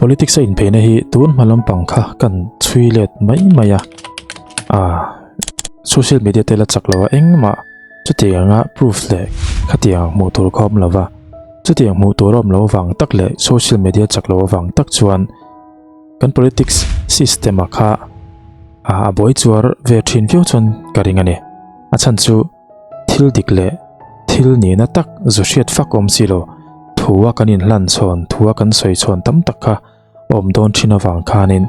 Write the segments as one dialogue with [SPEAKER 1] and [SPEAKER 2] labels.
[SPEAKER 1] Politics a inbeihna hi tun hma lampang kha kan chhui let mai mai a, ah social media te la chak lo a engmah chutiang anga proof leh khatiang hmuh tur kha awm lo va, chutiang hmuh tur a awm lo avang tak leh social media chak lo avang tak chuan kan politics system a kha a buai chuar ve thin viau chuan ka ring a ni. A chhan chu. Thil dik leh thil nihna tak zu hriat fak awm si lo, thua kan inhlan chhawn, thua kan sawi chhawn tam tak kha awm dawn thin avang khanin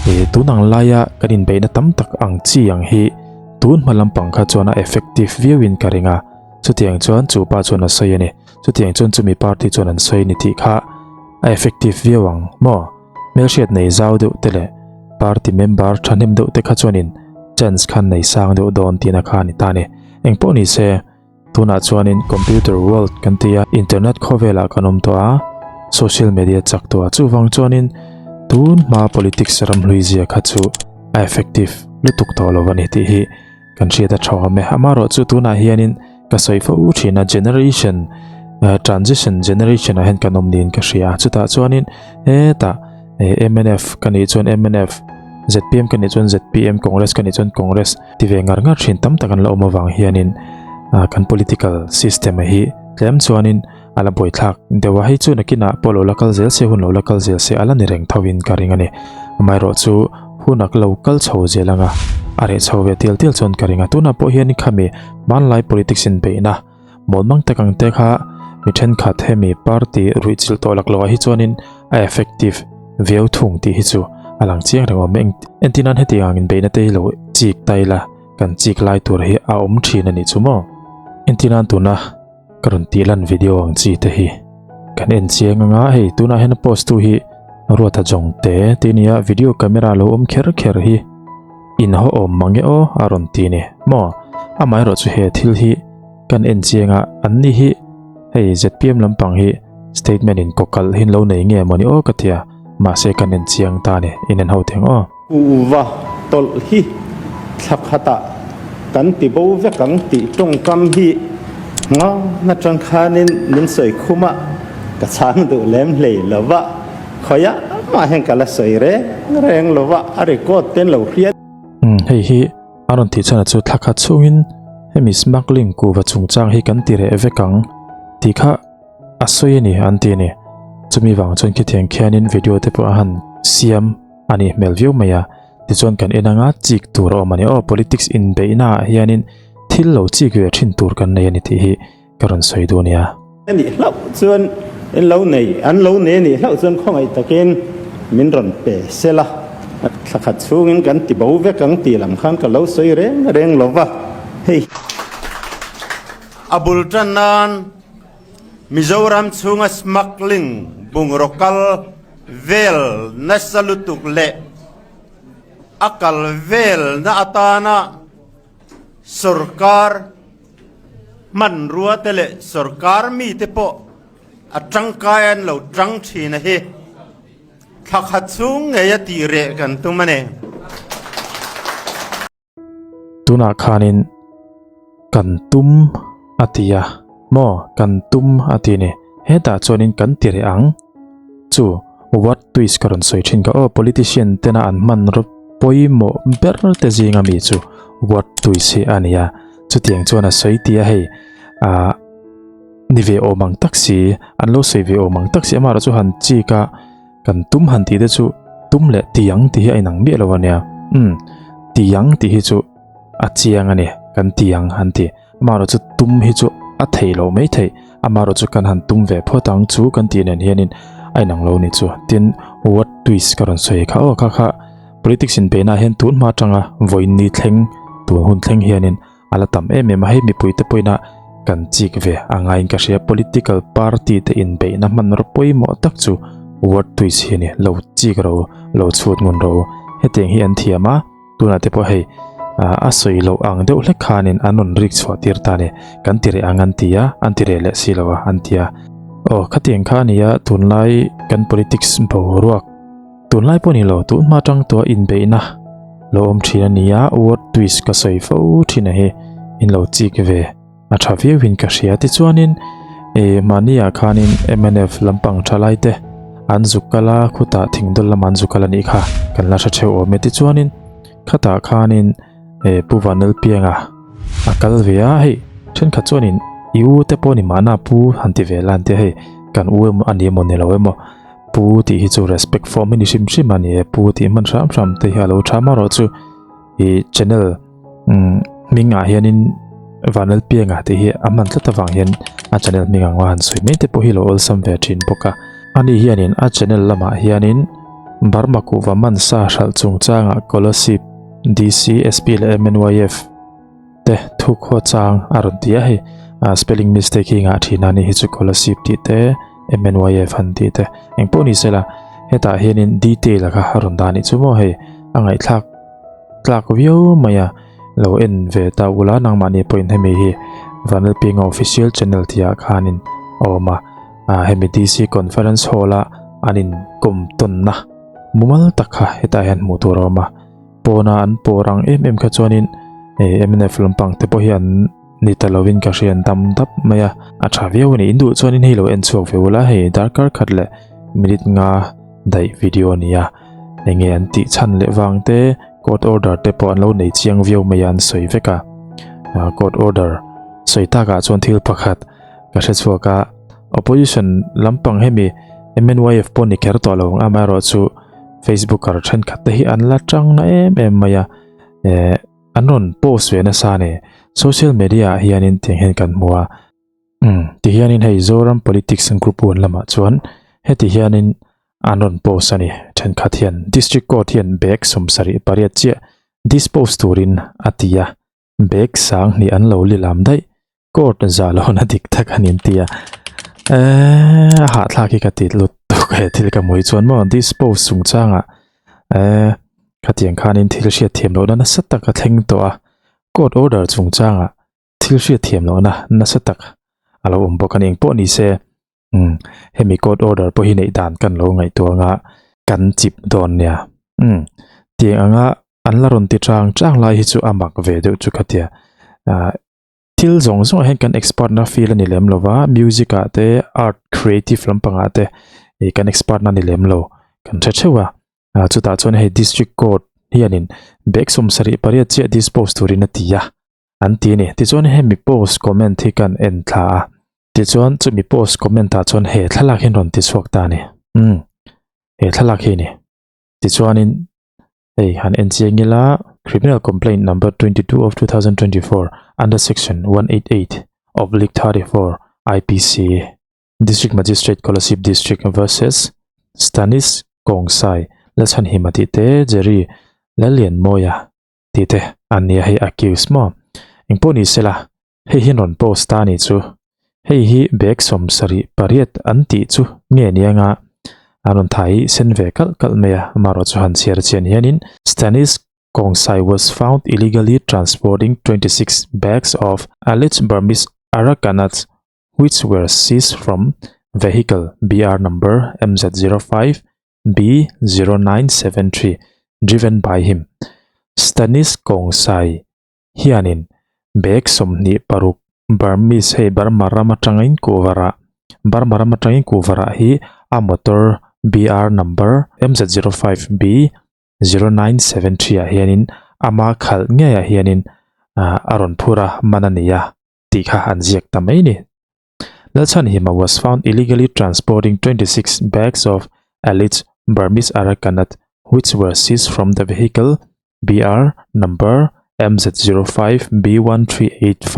[SPEAKER 1] e tun ang laia kan inbeihna tam tak ang chi ang hi tun hma lampang kha chuan a effective viauin ka ring a, chutiang chuan chu pa chuan a sawi a ni, chutiang chuan chumi party chuan an sawi a ni tih kha a effective viau ang maw? Hmelhriat nei zau deuh te leh party member thahnem deuh te kha chuanin chance khan nei sang deuh dawn tihna kha a ni ta a ni. Engpawh ni se, tunah chuanin computer world kan ti a, internet khawvelah kan awm tawh a, social media chak tawh a, chuvang chuanin tun hma politics ramhlui zia kha chu a effective lutuk tawh lo a ni tih hi Kan hriat a tha awm e. Amaherawhchu tunah hianin ka sawi fo thin a, generation, transition generation ah hian kan awm niin ka hria a. Chutah chuanin hetah mnf ka nih chuan mnf, zpm ka nih chuan zpm, Congress ka nih chuan Congress ti ve ngar ngar thin tam tak an la awm avang hianin kan political system a hi tlem chuanin a la buaithlak deuh a. Hei chu nakinah pawh lo la kal zel se, hun lo la kal zel se a la ni reng tho in ka ring a ni. Amaherawhchu hun a lo kal chho zel anga a reh chho ve tial tial chuan ka ring a. Tunah pawh hian khami hmanlai politics inbeihna mawlmang tak ang te kha mi thenkhat hemi party ruihchilh tawh lak loah hi chuanin a effective viau thung tih hi chu a lang chiang reng awm e. Entirnan hetiang ang inbeihna te hi lo chik ta ila kan chik lai tur hi a awm thin a nih chu maw? Entirnan tuna. Ka rawn tih lan video ang chi te hi kan en chiang anga hei tunah hian a post tu hi Ruata Jongte tih a ni a video camera lo awm kher kher hi in haw awm mang e aw a rawn ti ni maw amaherawh chu he thil hi kan en chiang a an ni hi hei zpm lampang hi statement in kawkalh hi an lo nei nge mawni aw ka ti a mahse kan en chiang ta a ni in en ho thei ang aw.
[SPEAKER 2] Kuhva tawlh hi thla khatah kan ti bo vek ang tih tawngkam hi nga atang khanin min sawi khum a, ka chhang duh lem hlei lo va, khawiah mah hian ka la sawi reng reng lo va, a record te an lo hriat.
[SPEAKER 1] Umm hei hi a rawn tih chhan a chu thla khat chhungin hemi smuggling kuhva chungchang hi kan ti reh vek ang tih kha a sawi a ni an ti a ni. Chumi vang chuan khitiang khianin video te pawh a han siam. A nih hmel viau mai a, tichuan kan en anga chik tur a awm a ni. Aw politics inbeihna ah hianin thil lo chik ve thin tur kan nei a ni tih hi ka rawn sawi duh a nia.
[SPEAKER 2] A nih hlauh chuan in lo nei, an lo nei a nih hlauh chuan khawngaih takin min rawn pe sel a, thla khat chhungin kan ti bo vek ang tih lam khan ka lo sawi reng reng lo va, hei.
[SPEAKER 3] A bul tan nan Mizoram chhunga smuggling bungraw kal vel nasa lutuk leh a kal velna atana sorkar hmanrua te leh sorkar mite pawh a tangkai an lo tang thin a hi thla khat chhung ngei a tih reh kan tum a ni.
[SPEAKER 1] Tunah khanin kan tum a ti a maw kan tum a ti ni hetah chuanin kan ti reh ang chu what twist ka rawn sawi thin ka aw politician tena an hman pawimawh ber te zinga mi chu what twist hi a ni a chutiang chuan a sawi ti a hei ah ni ve awm ang tak si an lo sawi ve awm ang tak si amaherawh chu han chik a. Kan tum han tih te chu tum leh tiang tih hi a inang miah lo a nia. Umm, tiang tih hi chu a chiang a ni, kan tiang han ti. Amaherawh chu tum hi chu a thei lo mai thei. Amaherawh chu kan han tum ve phawt ang chu kan tih nen hianin a inang lo ni chu. Tin, word twist ka rawn sawi kha aw kha kha politics inbeihnaah hian tun hma atanga vawiin thleng tun hun thleng hianin A la tam em em a, hei mipuite pawhin kan chik ve a ngaiin ka hria. Political party te inbeihna hmanraw pawimawh tak chu word twist hi a ni. Lo chik ro, lo chhut ngun ro. Hetiang hi an thiam a, tunah te pawh hei a sawi loh ang deuh hlek khanin an rawn rik chhuah tir ta a ni. Kan ti reh ang an ti a, an ti reh leh si lo a an ti a. Aw, khatiang kha a ni a, tunlai kan politics boruak. Tunlai pawh ni lo, tun hma tang tawh inbeihna lo awm thin a ni a, word twist ka sawi fo thin a hi in lo chik ve a tha viau in ka hria. Tichuanin eh mahni ah khanin mnf lampang tha lai te an zuk kal a, khutah thingdawl lamah an zuk kal a nih kha kan la hre theuh awm e. Tichuanin khatah khanin eh Pu Vanlalpianga a kal ve a, hei thenkhat chuanin i u te pawh ni mahna pu han ti ve la an tia hei kan u emaw a ni emaw ni lo emaw pu tih hi chu respect form hi ni hrim hrim a ni e, pu tih hman hram hram te hi a lo tha marawh chu ih channel umm hmingah hianin Vanlalpianga tih hi a hman tlat avang hian a channel hming ang a han sawi mai te pawh hi lo awlsam ve thin bawk a. Ani hianin a channel lamah hianin Burma kuhva mansa hralh chungchangah Kolasib DC, SP leh MNYF te thu khaw chang a rawn ti a hei spelling mistake hi ngah thin a ni hi chu Kolasib tih te MNYF han tih te engpawh ni sela hetah hianin detail a kha a rawn dah a nih chu maw hei a ngaihthlak tlak viau mai a lo en ve ta ula nangmahni pawhin hemi hi Vanlalpianga official channel tih ah khanin a awm a ah hemi DC conference hall a an inkawm tawnna mumal tak kha hetah hian hmuh tur a awm a pawna an pawr ang em em kha chuanin eh mnf lampang te pawh hi an ni ta lovin ka hria an dam dap mai a a tha viau a ni in duh chuanin hei lo en chhuak ve ula hei darkar khat leh minute nga daih video a ni a enge an tih chhan leh vang te court order te pawh an lo nei chiang viau mai a an sawi vek a ah court order sawi takah chuan thil pakhat ka hre chhuak a opposition lampang hemi M_N_Y_F pawh ni kher tawh lo ang amaherawhchu facebooker thenkhat te hi an la tang na em em mai a eh an rawn post ve nasa a ni social media ah hianin tiang hian kan hmu a umm ti hianin hei Zoram politics group one lamah chuan heti hianin an rawn post a ni thenkhat hian district court hian bag 78 chiah dispose turin a ti a bag sang hnih an lo lilam daih court zah lohna dik tak a ni an ti a eee a hahthlak hi ka ti lut tuk he thil ka hmuh hi chuan maw dispose chungchangah eee khatiang khanin thil hriat thiam lohna nasa tak a thleng tawh a court order chungchangah thil hriat thiam lohna nasa tak a lo awm bawk a ni engpawh ni se umm hemi court order pawh hi neih dan kan lo ngaihtuah anga kan chip dawn nia umm tiang anga an la rawn ti chang chang lai hi chu a mak ve deuh chu ka tia ah thil zawng zawng ah hian kan expert na field a ni lem lo va music ah te art creative lampang ah te ih kan expert na ni lem lo kan hre theuh a ah chutah chuan hei district court hianin bag 78 chiah dispose turin a ti a an ti a ni tichuan hemi post comment hi kan en thla a tichuan chumi post comment ah chuan he thlalak hi an rawn ti chhuak ta a ni umm he thlalak hi a ni tichuanin hei han en chiang ila criminal complaint number 22 of 2024 under section 188 oblique 34 IPC District Magistrate Kolasib District versus Stanis Kongsai Lalchhanhima tih te Jerry Lallianmawia tih te an nia hei accuse maw engpawh ni sela hei hi an rawn post ta a nih chu hei hi bag 78 an tih chu nge ni anga an rawn thai sen ve kalh kalh mai a amaherawh chu han chhiar chian hianin Stanis Kongsai was found illegally transporting 26 bags of alleged Burmese areca nuts which were seized from vehicle BR number MZ05 B0973 driven by him. Stanis Kongsai hianin bag 26 Burmese hei Burma ram atangin kuhvarah Burma ram atangin kuhvarah hi a motor BR number MZ05 B0973 ah hianin ama khalh ngeiah hianin a rawn phur a man a ni a tih kha an ziak ta mai ni. Lalchhanhima was found illegally transporting 26 bags of alleged Burmese arecanut which were seized from the vehicle BR number MZ05B1385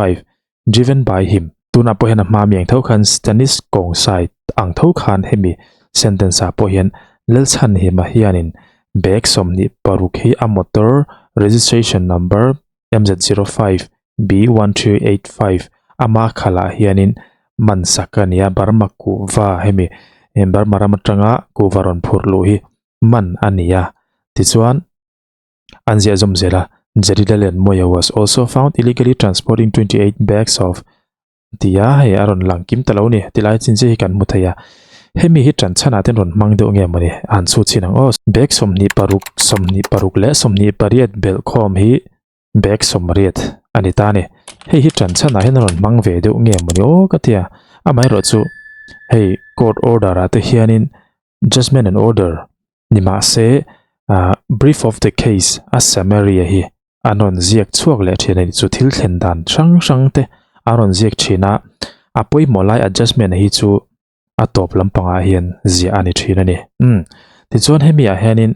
[SPEAKER 1] driven by him. Tunah pawh hian a hma mi ang tho khan Stanis Kongsai ang tho khan hemi sentence ah pawh hian Lalchhanhima hianin bag 26 hi a motor registration number MZ05B1385 ama khalah hianin man sak a ni a Burma kuhva hemi Burma ram atanga kuhva rawn phurh luh hi man a ni a tichuan an ziah zawm zel a Jerry Lallianmawia was also found illegally transporting 28 bags of ti a hei a rawn lang kim ta lo ni tilai chin chiah hi kan hmu thei a hemi hi tan chhanah te an rawn hmang deuh nge mawni an chhut chhin ang aw bag 26 26 leh 28 belh khawm hi bag 80 a ni ta a ni hei hi tan chhanah hian a rawn hmang ve deuh nge mawni aw ka ti a amaherawhchu hei court order ah te hianin. Judgement and Order ni mah se Brief of the Case a summary a hi an rawn ziak chhuak leh thin a ni. Chu thil thlen dan hrang hrang te an rawn ziak thin a, a pawimawh lai adjustment hi chu a tawp lampangah hian ziah a ni thin a ni. Umm tichuan hemi ah hianin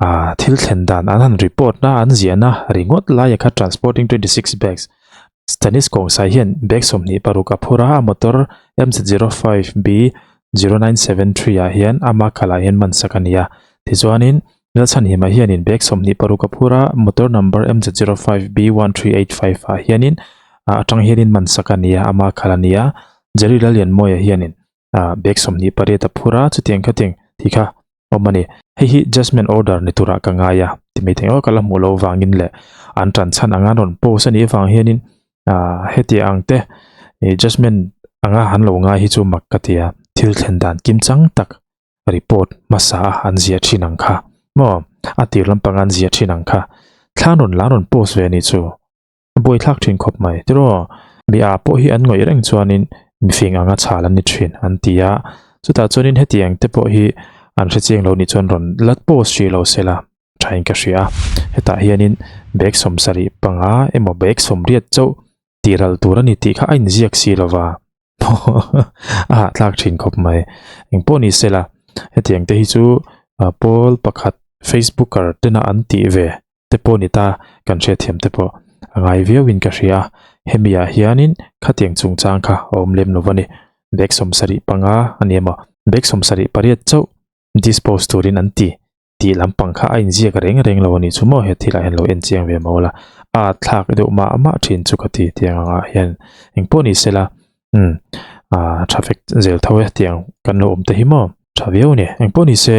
[SPEAKER 1] ah thil thlen dan an han report na an ziahna ringawt laia kha transporting 26 bags Stanis Kawngsai hian bag 26 a phur a, a motor MZ05B 0973 ah hian ama khalah hian man sak a ni a. Tichuanin Lalchhanhima hianin bag 26 a phur a, motor number MZ05B 1385 ah hianin atang hianin man sak a ni a, ama khal a ni a. Jerry Lallianmawia hianin bag 28 a phur a, chutiang khatiang ti kha awm a ni. Hei hi judgement order ni turah ka ngai a, ti mai thei aw ka la hmuh loh vangin leh an tan chhan anga rawn post a nih avang hianin heti ang te judgement anga han lo ngai hi chu mak ka ti a, thil thlen dan kim chang tak report hmasa a an ziah thin ang kha maw a tir lampang an ziah thin ang kha thlan rawn la rawn post ve a nih chu. A buaithlak thin khawp mai tiraw mi a pawh hi an ngawih reng chuanin mifing anga chhal an ni thin an ti a, chutah chuanin hetiang te pawh hi an hre chiang lo nih chuan rawn la post hrih lo sela thain ka hria a, hetah hianin bag 75 emaw bag 80 chauh tihral tur a ni tih kha a inziak si lova a hahthlak thin khawp mai engpawh ni sela hetiang te hi chu pawl pakhat facebooker tena an tih ve te pawh ni ta kan hriatthiam te pawh a ngai viau in ka hria a hemi ah hianin khatiang chungchang kha a awm lem lo a ni bag 75 a ni emaw bag 78 chauh dispose turin an ti tih lampang kha a inziak reng reng lo a nih chu maw he thil ah hian lo en chiang ve maw la a thlak deuh mah mah thin chu ka ti tiang angah hian engpawh ni sela umm ah tha fek zel tho e tiang kan lo awm te hi maw tha viau a ni engpawh ni se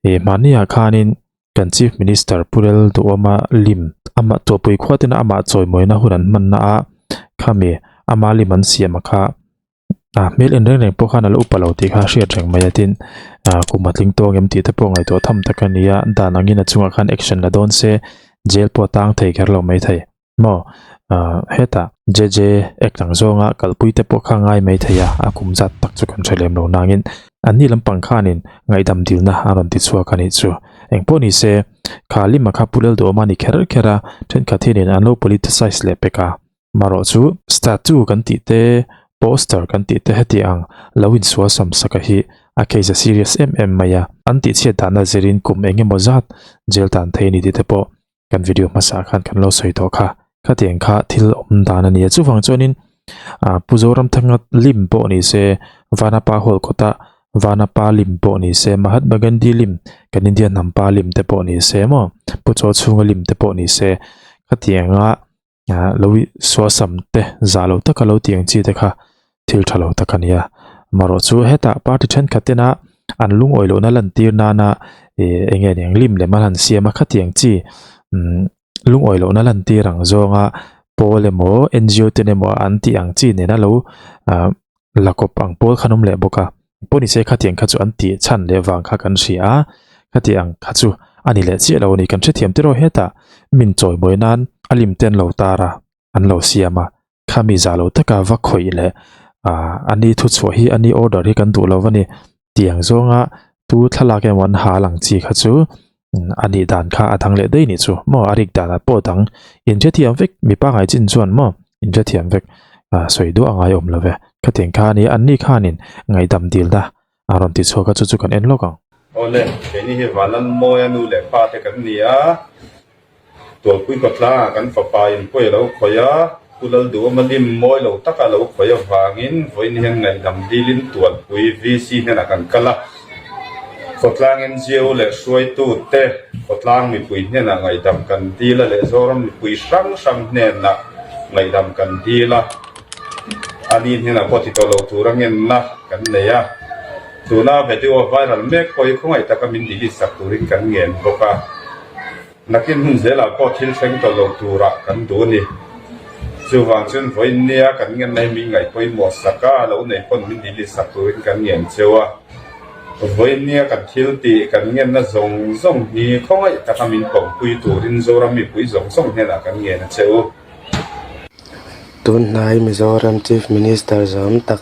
[SPEAKER 1] ih hmanni ah khanin Kan Chief Minister Pu Lal Duhawma lim amah tuahpui khua tena amah chawimawina hun an hmanna a khami ama lim an siam a kha a hmel en reng reng pawh khan a la upa lo tih kha hriat reng mai a tin ah kum a tling tawng em tih te pawh ngaihtuah tham tak a ni a dan angin a chungah khan action la dawn se jail pawh a tang thei kher lo mai thei. Maw? Ahh hetah JJ ek ang zawnga kalpui te pawh kha ngai mai thei a, a kum zat tak chu kan hre lem lo nangin anni lampang khanin ngaihdam dilna a rawn ti chhuak a nih chu. Engpawh ni se, kha lima kha Pu Lalduhawma a ni kher kher a, thenkhat hianin an lo politicize leh pek a. Marawh chu statue kan tih te, poster kan tih te heti ang lo insual sam saka hi a case a serious em em mai a, an tihchhiat dahna zirin kum eng emaw zat jail tan thei a ni tih te pawh kan video hmasa khan kan lo sawi tawh kha khatiang kha thil awm dan a ni a chuvang chuanin ah Pu Zoramthanga lim pawh ni se Vanapa hall kawta Vanapa lim pawh ni se Mahatma Gandhi lim kan India hnam pa lim te pawh ni se maw Pu Chawchhunga lim te pawh ni se khatianga ah lo suasam te zah lo taka lo tih ang chi te kha thil tha lo tak a ni a marawh chu hetah party thenkhat tena an lungawi lohna lantir nana ih eng nge niang lim lem an han siam a khatiang chi umm lungawi lohna lantir ang zawnga pawl emaw N G O ten emaw an tih ang chi nena lo ah la kawp ang pawl kha an awm leh bawk a pawh ni se khatiang kha chu an tih chhan leh vang kha kan hria a khatiang kha chu a ni leh chiah lo a ni kan hrethiam te erawh hetah min chawimawi nan a lim te an lo tar a an lo siam a. Khami zah lo taka va khawih leh ah ani thuchhuah hi ani order hi kan duh lo a ni tiang zawnga tu thlalak emaw an hal ang chi kha chu a nih dan kha a dang leh daih nih chu maw a rik danah pawh dang inhrethiam vek mi pangngai chin chuan maw inhrethiam vek ah sawi duah a ngai awm lo ve khatiang kha a ni anni khanin ngaihdam dilna a rawn ti chhuak a chu chu kan en lawk ang.
[SPEAKER 4] Awle, keini hi Vanlalmawia nu leh pa te kan ni a. Tualpui kawtlangah kan fapa in pawi a lo khawih a, Pu Lalduhawma lim mawi lo taka a lo khawih avangin vawiin hian ngaihdam dilin Tualpui VC hnenah kan kal a. Khawtlang NGO leh hruaitute khawtlang mipui hnenah ngaihdam kan dil a leh Zoram mipui hrang hrang hnenah ngaihdam kan dil a. Ani hnenah pawh ti tawh lo tura ngenna kan nei a. Tuna video viral mek pawh hi khawngaih taka min delete sak turin kan ngen bawk a. Nakin hun zelah pawh thil thleng tawh lo turah kan duh a ni. Chuvang chuan vawiin nia kan ngen lai min ngaih pawimawh sak a, lo nei pawn min delete sak turin kan ngen cheu a. Vawiin nia kan thil tih kan ngenna zawng zawng hi khawngaih taka min pawmpui turin Zoram mipui zawng zawng hnenah kan ngen a che u.
[SPEAKER 5] Tunhnai Mizoram Chief Minister zawm tak.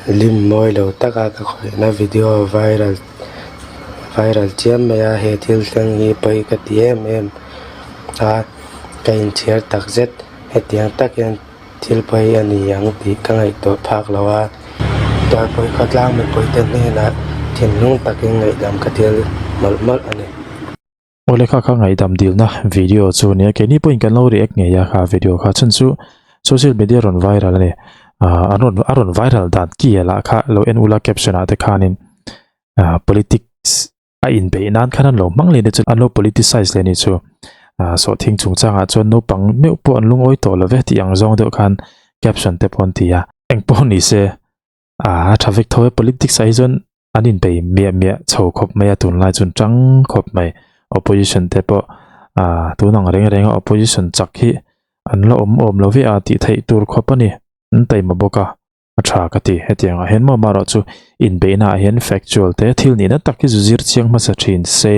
[SPEAKER 5] Lim mawi lo taka ka khawihna video viral viral chiam mai a he thil thleng hi pawi ka ti em em a ka inchhiar takzet hetiang tak hian thil pawi a ni ang tih ka ngaihtuah phak lo a Tualpui khawtlang mipui te hnenah thinlung takin ngaihdam ka thil mawlh mawlh a ni.
[SPEAKER 1] Awle kha kha ngaihdam dilna video chu nia keini pawhin kan lo react ngei a kha video kha chhan chu social media rawn viral a ni ah an rawn a rawn viral dan ki lah kha lo en ula caption ah te khanin ah politics a inbeih nan khan an lo hmang leh ni chu an lo politicize leh ni chu ah sawhthing chungchangah chuan naupang meuh pawh an lungawi tawh lo ve tih ang zawng deuh khan caption te pawh an ti a engpawh ni se ah a tha vek tho e politics ah hi chuan an inbei miah miah chho khawp mai a tunlai chuan tang khawp mai opposition te pawh ah tun ang reng reng a opposition chak hi an la awm awm lo ve a tih theih tur khawp a ni an taima bawk a a tha ka ti hetiang ah hian maw amaherawh chu inbeihna ah hian factual te thil nihna tak hi zu zir chiang hmasa thin se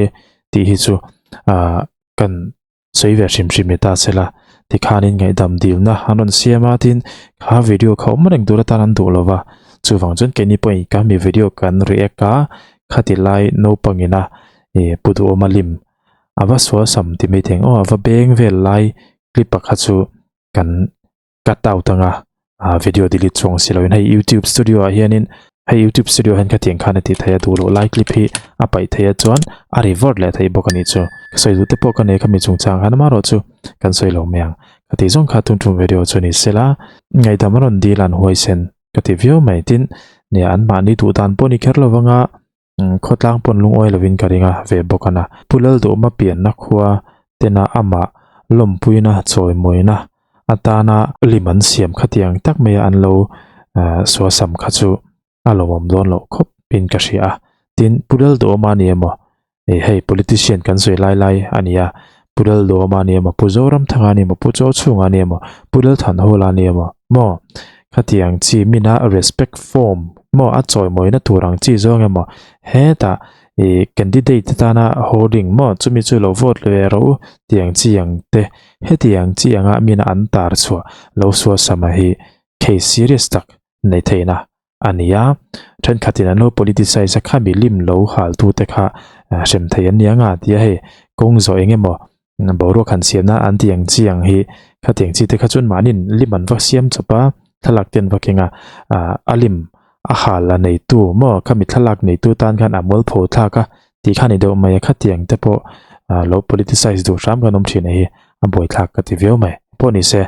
[SPEAKER 1] tih hi chu ah kan sawi ve hrim hrim ni ta sela tikhanin ngaihdam dilna an rawn siam a tin kha video kha awm reng tur atan an duh lova chuvang chuan keini pawhin ka mi video kan react a khati lai naupangina ih pu duhawma lim a va sual sam ti mai thei ang aw a va beng vel lai clip a kha chu kan cut out anga ah video delete chuang si loin hei youtube studio ah hianin hei youtube studio hian khatiang khan a tih theih a duh loh lai clip hi a paih theih a chuan a revert leh theih bawk a nih chu ka sawi duh te pawh ka nei khami chungchang khan amaherawh chu kan sawi lo mai ang ka tih zawng kha tun tum video chu ni sela ngaihdam a rawn dil an huaisen ka ti viau mai tin nia an mahni duh dan pawh ni kher lo vanga Khawtlang pawn lungawi lovin ka ring a ve bawk a na. Pu Lalduhma pianna khua tena amah lawmpuina chawimawina atana lim an siam khatiang tak maia an lo suasam kha chu a lawmawm dawn loh khawp in ka hria a. Tin, Pu Lalduhma ni emaw, hei politician kan sawi lai lai a ni a, Pu Lalduhma ni emaw, Pu Zoramthanga ni emaw, Pu Chauchhunga ni emaw, Pu Lalthanhawla ni emaw maw Khatiang chi mina respect form maw a chawimawina tur ang chi zawng emaw hetah ih candidate te tana hoarding maw chumi chu lo vote ve rawh u tiang chi ang te hetiang chi anga mina an tar chhuah lo suasama hi case serious tak nei theihna a ni a thenkhatin an lo politicize a khami lim lo hal tu te kha hrem thei an ni anga tia hei kawng zawh eng emaw boruak han siamna an tih ang chi ang hi khatiang chi te kha chuan mahniin lim an va siam chawp a thlalak te an va keng a ah a lim a hal a neitu maw khami thlalak neitu tan khan a mualpho thlak a tih kha a ni deuh mai a khatiang te pawh ah lo politicize duh hram kan awm thin a hi a buaithlak ka ti viau mai pawh ni se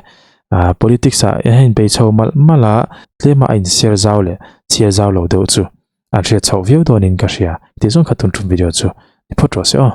[SPEAKER 1] ah politics ah a inbei chho malh malh a tlem a a inchhiar zau leh chhiar zau lo deuh chu an hriat chhoh viau dawnin ka hria tih zawng kha tun tum video chu ni phawt rawh se aw.